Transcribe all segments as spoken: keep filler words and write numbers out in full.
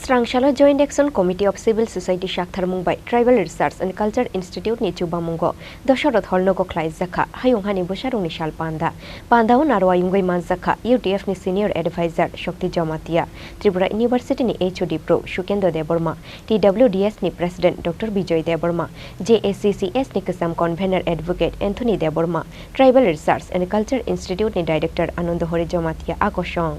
Swrang salo Joint Action Committee of Civil Society saktharmung bai Tribal Research and Culture Institute ni chubamungo Dosarot Hall nogo khlaijak kha Hayung Hani Bwsarokni Sal panda. Pandao narwai wngwi manjak kha U T F ni Senior Advisor Shakti Jamatia, Tripura University ni H O D Pro Sukendra Debbarma, T W D S ni President Doctor Bijoy Debbarma, J A C C S ni kwcham Convener Advocate Anthony Debbarma, Tribal Research and Culture Institute ni Director Ananda Hari Jamatia a kosong.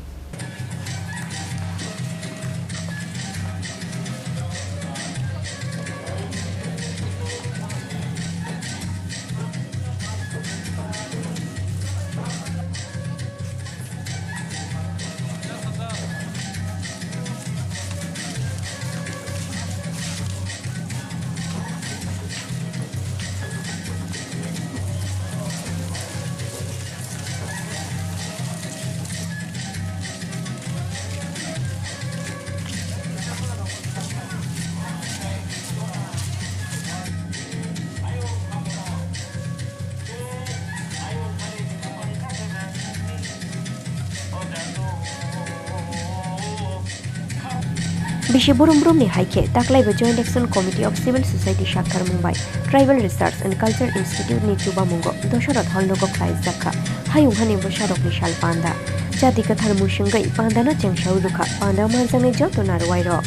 Bisi burum burum ni hai khe taklai bo Joint Action Committee of Civil Society saktharmung bai Tribal Research and Culture Institute ni chubamungo Dosarot Hall nogo khlaijak kha Hayung Hani Bwsarokni Sal panda. Jati kwthar muisingwi pandano chengsawi rwkha panda manjaknai joto narwai rok.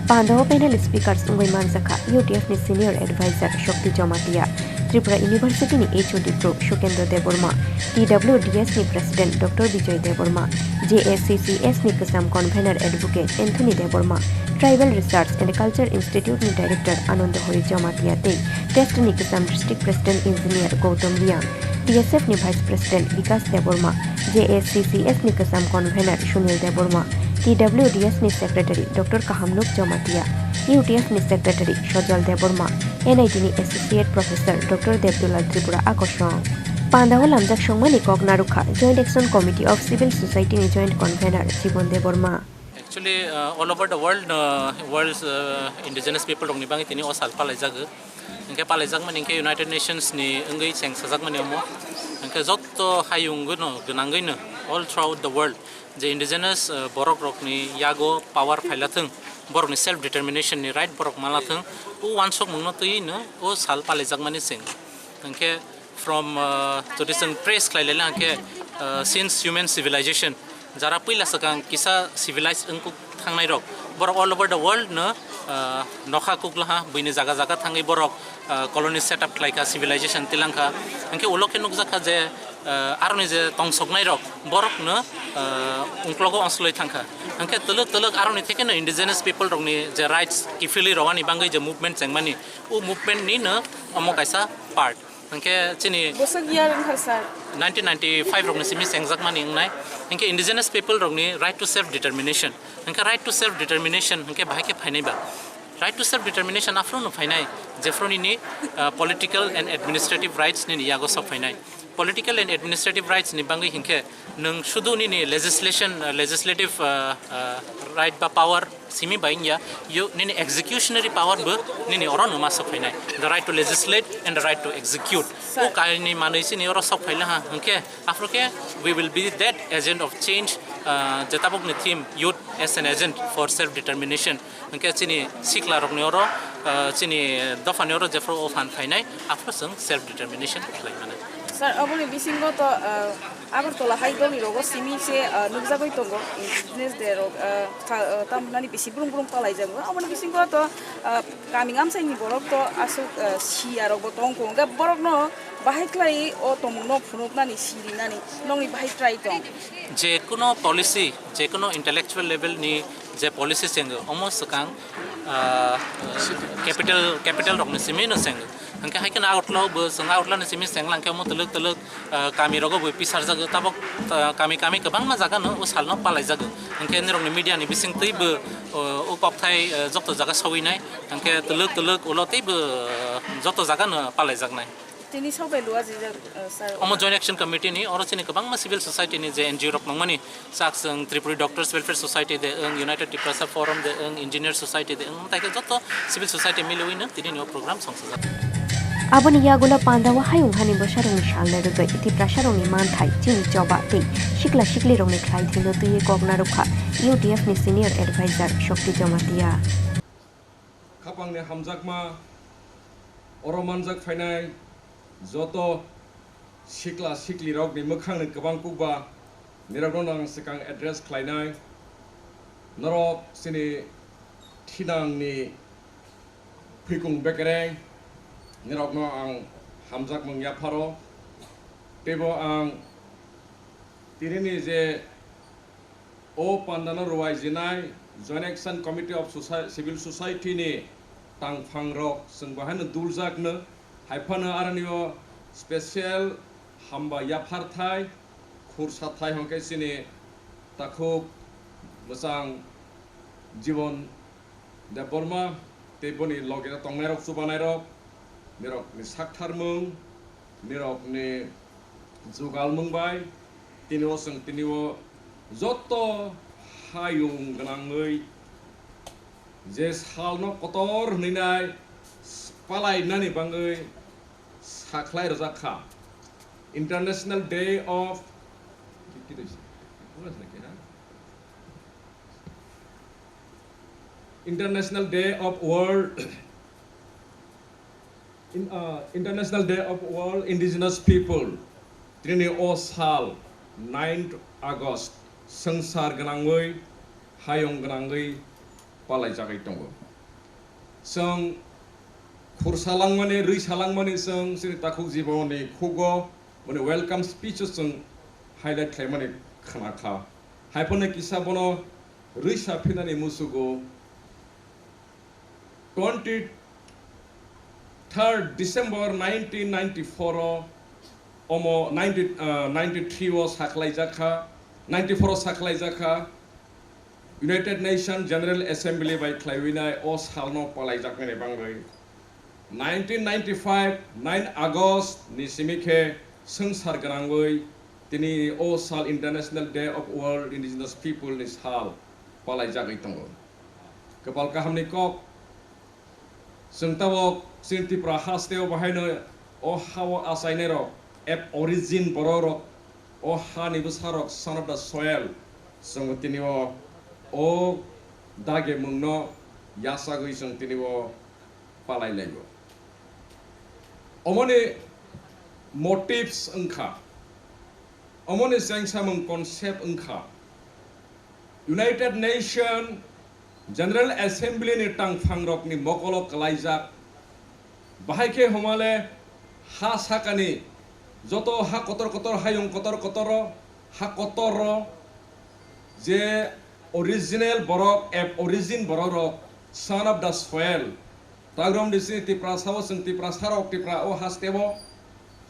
Pandao panel speakers wngwi manjak kha U T F ni Senior Advisor Shakti Jamatia, Tripura University ni H O D Pro Sukendra Debbarma, T W D S ni President Doctor Bijoy Debbarma, J A C C S ni kwcham Convener Advocate Anthony Debbarma, Tribal Research and Culture Institute ni Director Ananda Hari Jamatia tei TEST ni kwcham District President Engineer Gautam Riang, T S F ni Vice President Bikas Debbarma, J A C C S ni kwcham Convener Sunil Debbarma, T W D S ni Secretary Doctor Kahamnuk Jamatia, U T F ni Secretary Sojal Debbarma, N I T ni Associate Professor Doctor Debdulal Tripura a kosong. Pandao lamjak songmani kok narwkha Joint Action Committee of Civil Society ni Joint Convener Jibon Debbarma. Actually, uh, all over the world, uh, world's, uh, indigenous people rokni bagwi tini o sal palaijago. Hingke palaijakmani hingke United Nations ni wngwi chengsajakmani omo. Hingke jotto hayungno gwnangwino all throughout the world je indigenous, uh, borok rokni yago power phailathwng, borokni self determination ni right borok manlathwng, o wansukmungno twiwino o sal palaijakmani cheng. Hingke from, uh, jodi chwng trace khlai laina hingke, uh, since human civilization, jara puila swkang kisa civilized wngkuk thangnai rok, borok all over the world no, uh, nokha kuklaha buini jaga jaga thangwi borok, uh, colony set up khlaikha, civilization tilangkha. Hingke ulo khe nukjakha je, uh, aroni je tongsoknai rok borok no, uh, ungklogo onsloi thangkha. Hingke twlwk twlwk aroni theke no indigenous people rokni je rights kiphilwi rwani bangwi je movement chengmani, o movement ni no omo kaisa part. Hingke chini Bosok year wngkha, sir? Nineteen ninety-five rokni simi chengjakmani wngnai. Hingke indigenous people rokni right to self determination. Hingke right to self determination hingke bahai khe phainai ba? Right to self determination aphuru no phainai, jephuru nini, uh, political and administrative rights nini yago sok phainai. Political and administrative rights ni bangwi hingke nwng sudu nini legislation, uh, legislative, uh, uh, right ba power simi bai wngya, yo nini executionary power bo nini oro no ma sok phainai, the right to legislate and the right to execute. Sir. O kaini manwi chini oro sok phaila ha, hingke aphuru khe we will be that agent of change, uh, je tabukni theme youth as an agent for self determination. Hingke chini sikla rokni oro, uh, chini dophani oro jephuru o phan phainai, aphuru chwng self determination khlai mano. Sir, aboni bisingo to, uh, Agartala hai doli rogo simi se, ah, nukjagwi tongo, Indigenous Day rok, ah, tha-, ah, tamni bisi brung brung palaijago. Aboni bisingo to, ah, kami amchaini borok to aswk, ah, siya rok bo tongkho. Hwnkhe borokno bahai khlai o tongmungno phunuknani, sirinani nokni bahai try tong. Je kuno policy, je kuno intellectual level ni je policy chengo, omo swkang, ah, capital, capital rokni simi no chengo. Hwnkhe hai kheno Agartala o bo chwng Agartala ni simi chenglang khe omo twlwk twlwk, ah, kami rogo bo pisarjago. Tabok, ah, kami kami kwbangma jaga no o sal no palaijago. Hwnkhe nirokni media ni bising twi bo, o, o kokthai, ah, jokto jaga sawinai. Hwnkhe twlwk twlwk ulo tei bo, ah, jokto jaga no palaijaknai. Tini sok bai luajijak, ah, sir. Omo Joint Action Committee ni, oro chini kwbangma civil society ni je N G O rok nangmani, sak chwng Tripuri Doctors Welfare Society de wng, United Tiprasa Forum de wng, Engineer Society de wng, tai khe joto civil society miliwi no tini ni o program songsajak. Aboni yagulo pandao hayung hani bwsarokni salni rwgwi Tiprasarokni manthai, chini choba tei sikla siklirokni khlai thwino twiwi kok narwkha U D F ni senior advisor Shokti Jamatia. Khapangni hamjakma oro manjak phainai joto sikla siklirokni mwkhangni kwbang kukba nirokno ang swkang address khlainai. Norok chini thinangni phikung bekereng nirokno ang hamjakmung yapharo. Teibo ang tinini je o pandano rwai jinai Joint Action Committee of Soci-, Civil Society ni tangphangrok chwng bahaino duljakno, haiphano aronio special hamba yapharthai khursathai hwnkhe chini takhuk mwchang Jibon Debbarma tei boni loge tongnairok, chubanairok, nirokni saktharmung, nirokni jugalmung bai tini o chwng tini o joto hayung gwnangwi je salno kotor hwnwi nai palainani bangwi sakhlai rwjak kha. International Day of International Day of World In, uh, International Day of World Indigenous People, tini o sal ninth August, swngchar gwnangwi, hayung gwnangwi palaijagwi tongo. Chwng khursa langmani, rwisa langmani chwng chini takhuk Jibonni khugo, boni welcome speech o chwng highlight khlaimani khna kha. Haiphano kisa bono rwisa phinani musugo, twenty-third December nineteen ninety-four o omo ninety, uh, ninety-three o sakhlaijak kha, ninety-four o sakhlaijak kha, United Nations General Assembly bai khlaiwi nai o salno palaijakmani bangwi. Nineteen ninety-five nine August ni simi khe swngchar gwnangwi tini o sal International Day of World Indigenous People ni sal palaijagwi tongo. Kwpal kahamni kok, chwng tabok chini Tripura hasteo bahaino o hao achainairok, ab origin bororok, o hani bwsarok, son of the soil, chwng tini o, o dagemungno yachagwi chwng tini o palai laio. Omoni motives wngkha, omoni chengsamung concept wngkha United Nation General Assembly ni tangphangrokni mokolo kwlaijak. Bahai khe humale ha sakani joto ha kotor kotor, hayung kotor kotoro, ha kotoro je original borok, ab origin bororok, son of the soil, tagrom di chini Tiprasa o, chwng Tiprasa rok, Tripura o hasteo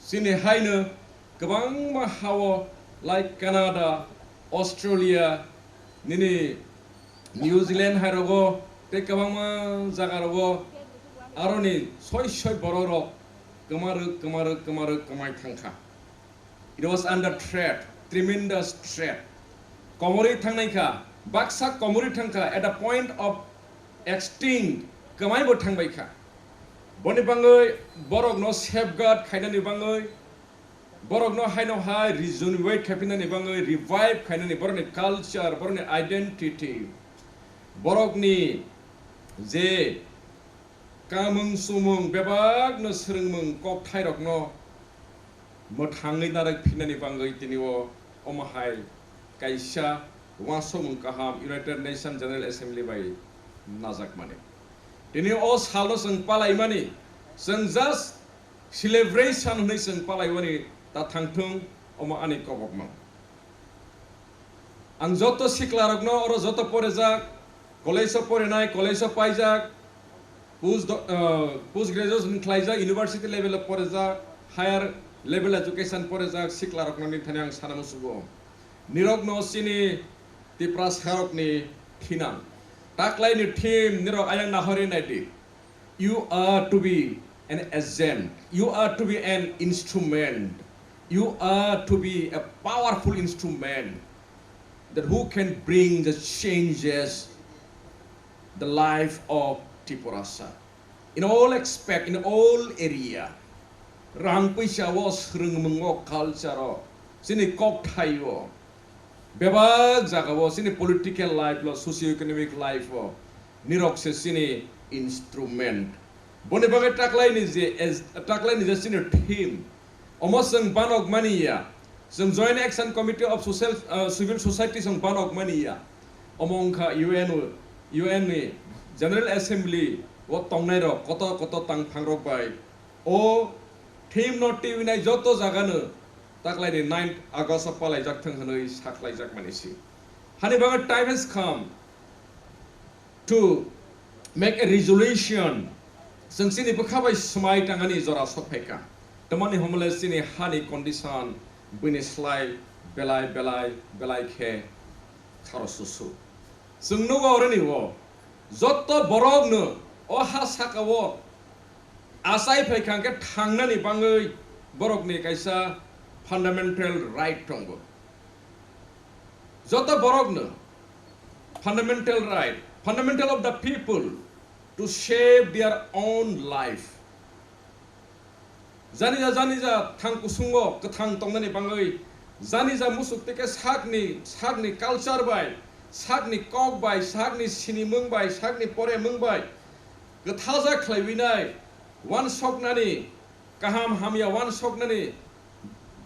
chini haino kwbangma hao, like Canada, Australia, nini New Zealand hai rogo tei kwbangma jaga rogo aroni soi soi borok rok kwmarwk, kwmarwk, kwmarwk, kwmai thangkha. It was under threat, tremendous threat. Komorwi thangnai kha, baksa komorwi thangkha, at the point of extinct, kwmaibo thangbai kha. Boni bangwi borokno safeguard khainani bangwi, borokno haino hai regenerate khaiphinani bangwi, revive khainani borokni culture, borokni identity, borokni je kamung sumung bebakno swrwngmung kokthairokno mwthangwi narwk phinani bangwi tini o omo hai kaisa uansukmung kaham United Nations General Assembly bai najakmani. Tini o salno chwng palaimani, chwng just celebration hwnwi chwng palaimani ta thangthung, omo ani kobokma. Ang joto siklarokno oro joto porejak, college o porinai, college o paijak, post do-, ah, post graduation khlaijak, university level o porejak, higher level education porejak siklarokno nini thani ang sana musugo. Nirokno chini Tiprasarokni thinang. Taklaini theme nirok ayang nahori naidi. You are to be an agent. You are to be an instrument. You are to be a powerful instrument that who can bring the changes the life of Tiprasa. In all aspect, in all area, Rang puisa o, swrwngmung o, culture o, chini kokthai o, bebak jaga o, chini political life lo, socio-economic life o, nirok se chini instrument. Boni bagwi taklaini je, taklaini je chini theme, omo chwng banok mani ya. Chwng Joint Action Committee of Social, uh, Civil Society chwng banok mani ya. Omo wngkha U N o, U N ni General Assembly o tongnai rok koto koto tangphang rok bai o theme no twiwi nai joto jaga no taklai ni ninth August o palaijak thwng hwnwi sakhlaijak mani si. Hani bagwi time has come to make a resolution. Chwng chini bwkha bai swmai tangani jora sok phaikha. Tamani hwnmale chini hani condition bini slai belai, belai, belai khe kharo susu. Chwng nugo oroni o joto borok no o ha saka o achai phaikha hwnkhe thangnani bangwi borokni kaisa fundamental right tongo. Joto borokno fundamental right, fundamental of the people to shape their own life. Janija janija thang kusungo kwthang tongnani bangwi, janija musuk teke sakni, sakni culture bai, sakni kok bai, sakni sinimung bai, sakni poremung bai kwthaja khlaiwinai, wansoknani, kaham hamya wansoknani,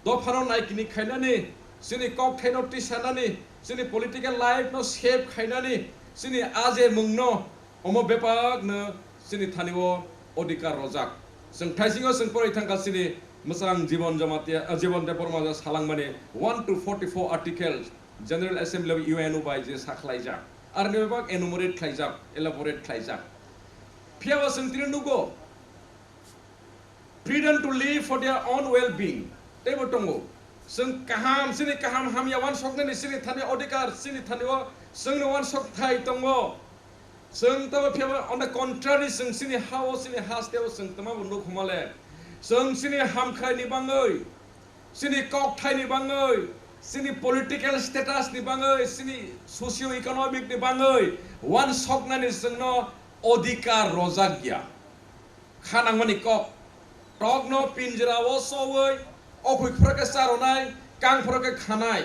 dophano naikini khainani, chini kokthaino tisanani, chini political life no shape khainani, chini ajemungno omo bebakno chini thani o odhikar rojak. Chwng thaisingo chwng poroi thangkha chini mwchang Jibon Jamatia, ah, Jibon Debbarma salangmani one to forty-four articles General Assembly of U N O bai je sakhlaijak. Arni bebak enumerate khlaijak, elaborate khlaijak. Phiya o chwng tini nugo, freedom to live for their own well-being. Teibo tongo. Chwng kaham, chini kaham hamya wansoknani chini thani odhikar, chini thani o chwngno wansok thai tongo. Chwng tabo phiya on the contrary, chwng chini ha o, chini haste o chwng tama bo nuk humale. Chwng chini hamkhaini bangwi, chini kokthaini bangwi, chini political status ni bangwi, chini socio-economic ni bangwi wansoknani chwngno odhikar rojak ya. Kha nangmani kok. Tokno pinjra o sowi, okhoi phoro khe charonai, kang phoro khe khanai.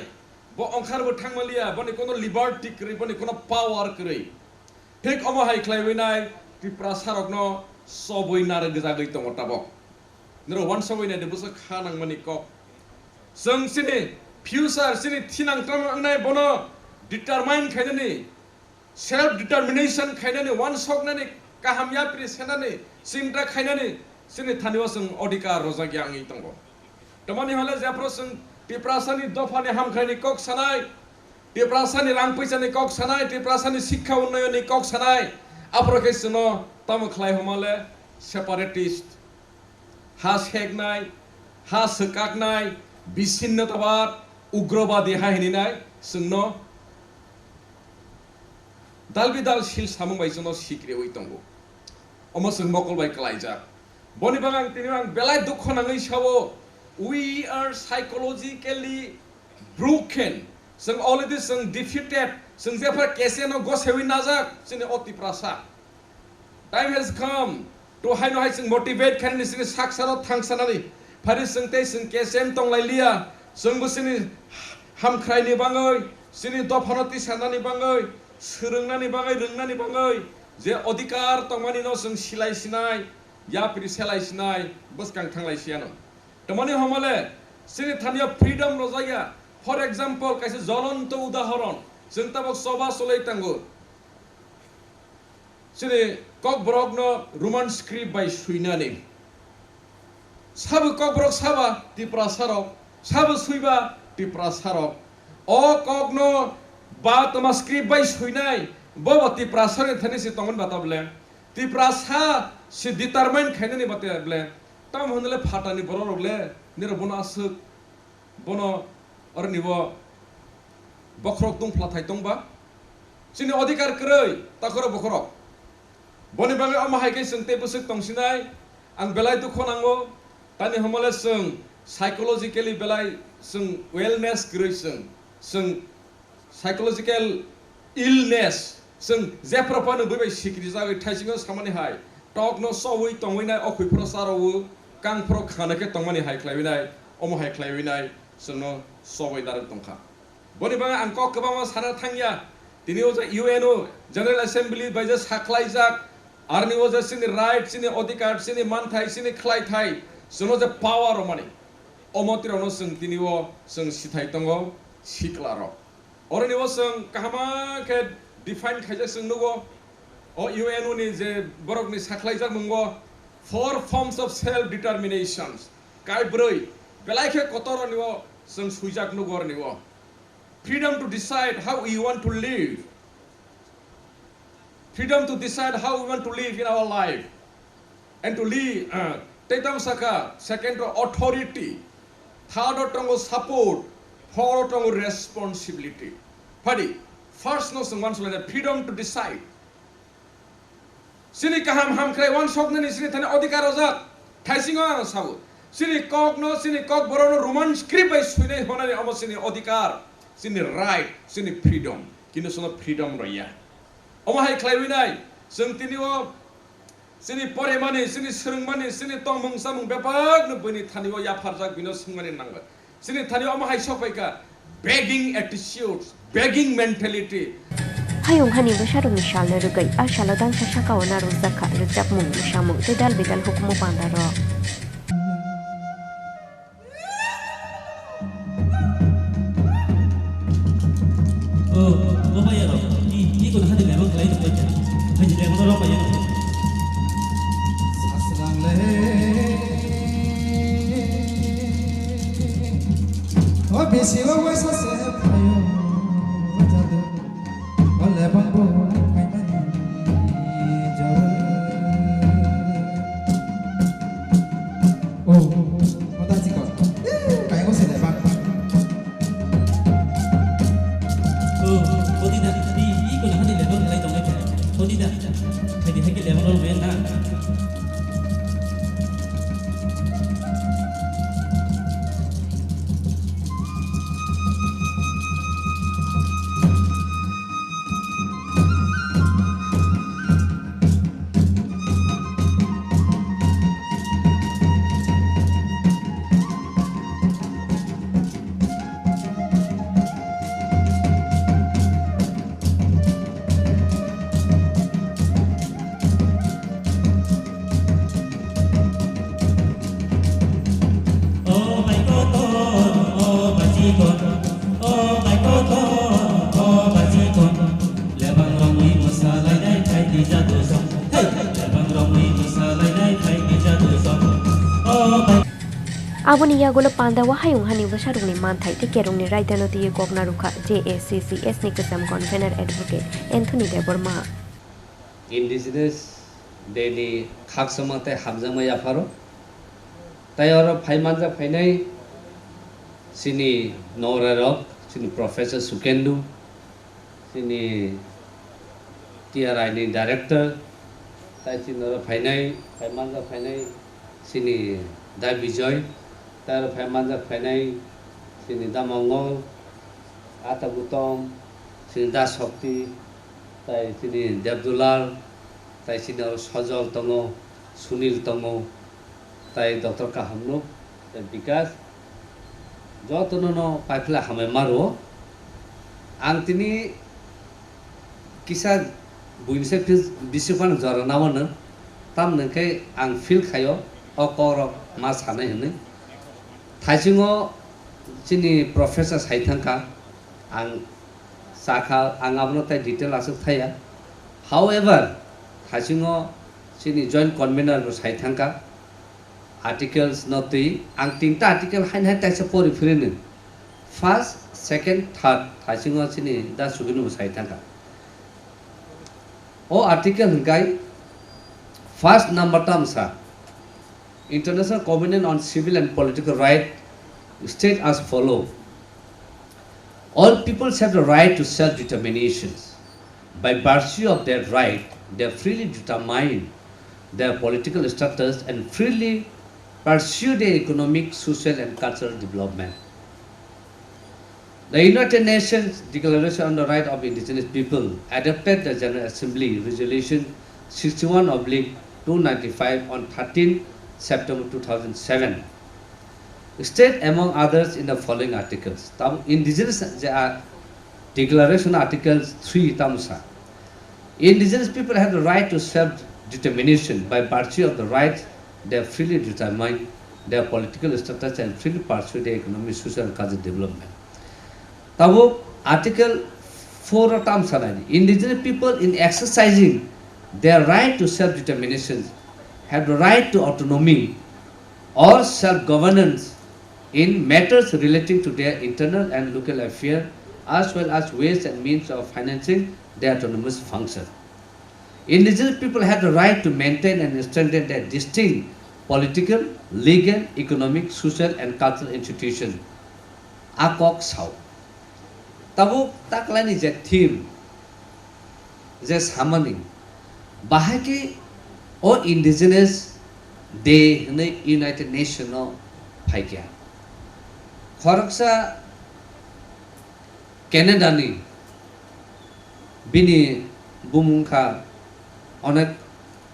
Bo ongkhar bo thangmaliya, boni kono liberty kwrwi, boni kono power kwrwi. Thik omo hai khlaiwi nai Tiprasa rokno sobwi narwk gwjagwi tongo tabok. Niro wansogwi nai de bwswk kha nangmani kok. Chwng chini future, chini thinang tamo wngnai bono determine khainani, self determination khainani, wansoknani, kaham yapri senani, chinta khainani, chini thani o chwng odhikar rojak ya wngwi tongo. Tamani hole jephru chwng Tiprasani dophani hamkhaini kok sanai, Tiprasani rang puisani kok sanai, Tiprasani sikha unnayonni kok sanai, aphuru khe chwngno tamo khlai humale separatist, ha seknai, ha swkaknai, bissinnotobad, ugrobadi ha hininai chwngno dalbidal sil samung bai chwngno sikriwi tongo. Omo chwng mokol bai klaijak. Boni bagwi ang tini ang belai dukho nangwi sao, we are psychologically broken. Chwng already chwng defeated. Chwng jephar K C N o gosewi najak chini o Tiprasa. Time has come to haino hai chwng motivate khainani chini saksaro thangsanani. Phari chwng tei chwng K C N tonglai liya. Chwngbo chini hamkhraini bangwi, chini dophano tisanani bangwi, swrwngnani bagwi, rwngnani bagwi je odhikar tongmani no chwng silai sinai, yapri selai sinai, bwskang thanglai siyano. Tamani homole, chini thaniyo freedom rojaya. For example, kaisa jolonto udahoron, chwng tabok choba cholai tango. Chini kokborokno Roman script bai swinani. Sabo kokborok saba Tiprasarok, sabo swiba Tiprasarok. O kokno ba toma script bai swinai, bobo Tiprasarni thani se tongmani bata bole. Tiprasa se determine khainani bata bole. Tamo hwnle phatani bororok le, nirok bono aswk. Bono oroni bo bokhorok tong phlathai tongba. Chini odhikar kwrwi, takhoro bokhorok. Boni bagwi omo hai khe chwng tei bwswk tongsinai, ang belai dukho nango. Tani homole chwng psychologically belai chwng wellness kwrwi chwng, chwng psychological illness, chwng jephru phano bui bai sikiri jagwi thaisingo samani hai, tokno chowi tongwi nai, okhoi phro charowo, kangphoro khana khe tongmani hai khlaiwi nai, omo hai khlaiwi nai, chwngno chobai narwk tongkha. Boni bagwi ang kok kwbangma sana thangya. Tini o je U N O General Assembly bai je sakhlaijak, arni o je chini right, chini odhikar, chini manthai, chini khlaithai, chwngno je power romani, omo tirokno chwng tini o chwng sithai tongo, sikla rok. Oroni o chwng kahama khe define khaijak chwng nugo. O U N O ni je borokni sakhlaijak mungo, four forms of self determinations. Kai bwrwi, belai khe kotor ni o chwng swijak nugo oroni o. Freedom to decide how we want to live. Freedom to decide how we want to live in our life. And to live, uh, tei tamo saka, second o authority, third o tongo support, fourth o tongo responsibility. Phadi, first no chwng uansukha freedom to decide. Chini kaham hamkrai uansuknani chini thani odhikar rojak. Thaisingo ang sao. Chini kokno, chini kokborokno Roman script bai swinai hwnani omo chini odhikar, chini right, chini freedom. Kintu chwngno freedom rwya. Omo hai khlaiwi nai, chwng tini o chini porimani, chini swrwngmani, chini tongmung chamung bebakno buini thani o yapharjak, bino swngmani nangba. Chini thani omo hai sok pai kha, begging attitudes, begging mentality. Hayung hani bwsarokni salno rwgwi a salo dangsa sakao narwkjak kha rwchapmung, mwsamung tei dal bidal hukumu pandarok. Oh, oh, maya rok, i, i ko hadi lebang kelai tu baca, hadi lebang rok maya rok. Sasrang le. Oh, bisi lo wai sase payo jadu. Oh, lebang bo kainani jadu. Oh, oh, ta chikon. Kaingo se lebang. Oh, kodi da, di, i ko hadi lebang kelai tong le. Kodi da, hadi hadi lebang rok maya na. Aboni yagulo pandao hayung hani bwsarokni manthai tei kerongni raidano twiwi kok narwkha J A C C S ni kwcham convener Advocate Anthony Debbarma. Indigenous Day ni khakchangma tei hamjakma yapharo. Tai oro phai manjak phainai chini norerok, chini Professor Sukendu, chini T R I ni director, tai chini oro phainai, phai manjak phainai chini Da Bijoy, tai oro phai manjak phainai chini Da Mongol, Ata Gutom, chini Da Shakti, tai chini Debdulal, tai chini oro Sojol tongo, Sunil tongo, tai Doctor Kahamnuk, tai Bikas, jotono no paiphle hambai maro. Ang tini kisa buini se feel bisi phano jora nao no, tamni khe ang feel khaio, o kok rok ma sanai hwnwi. Thaisingo chini professor sai thangkha, ang sakha, ang abono tai detail aswk thaya. However, thaisingo chini joint convener bo sai thangkha, articles no twi ang tinta article hain hai taisa pori phirino. First, second, third, thaisingo chini Da Sugino bo sai thangkha. O article hwnkhe first number tamsa, International Covenant on Civil and Political Right state as follow. All peoples have the right to self-determination. By virtue of their right, they freely determine their political status and freely pursue their economic, social, and cultural development. The United Nations Declaration on the Right of Indigenous People adopted the General Assembly Resolution sixty-one oblique two ninety-five on thirteenth September two thousand seven, state among others in the following articles. Tam indigenous je a declaration article three tamsa. Indigenous people have the right to self-determination by virtue of the right they freely determine their political status and freely pursue their economic, social, and cultural development. Tabuk Article four o tam sanai, indigenous people in exercising their right to self-determination have the right to autonomy or self-governance in matters relating to their internal and local affairs, as well as ways and means of financing their autonomous function. Indigenous people have the right to maintain and strengthen their distinct political, legal, economic, social, and cultural institutions. A kok sao. Tabuk taklaini je theme, je samani, bahai khe o Indigenous Day hwnwi United Nation o phaikha. Khoroksa Canada ni, bini bumung kha onek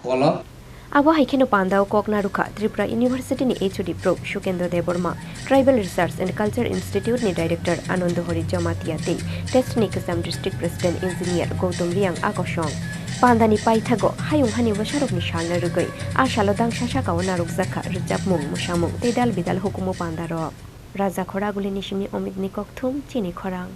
kolok. Abo hai kheno pandao kok narwkha Tripura University ni H O D Pro Sukendra Debbarma, Tribal Research and Culture Institute ni Director Anando Hari Jamatia tei test ni kwcham District President Engineer Gautam Riang a kosong. Pandani paithago hayung hani bwsarokni salna rwgwi a salo dangsa sakao narwkjakha rwchapmung, mwsamung tei dal bidal hukumu pandarok. Raja Khoragulini simi Omit ni kokthum, chini khorang.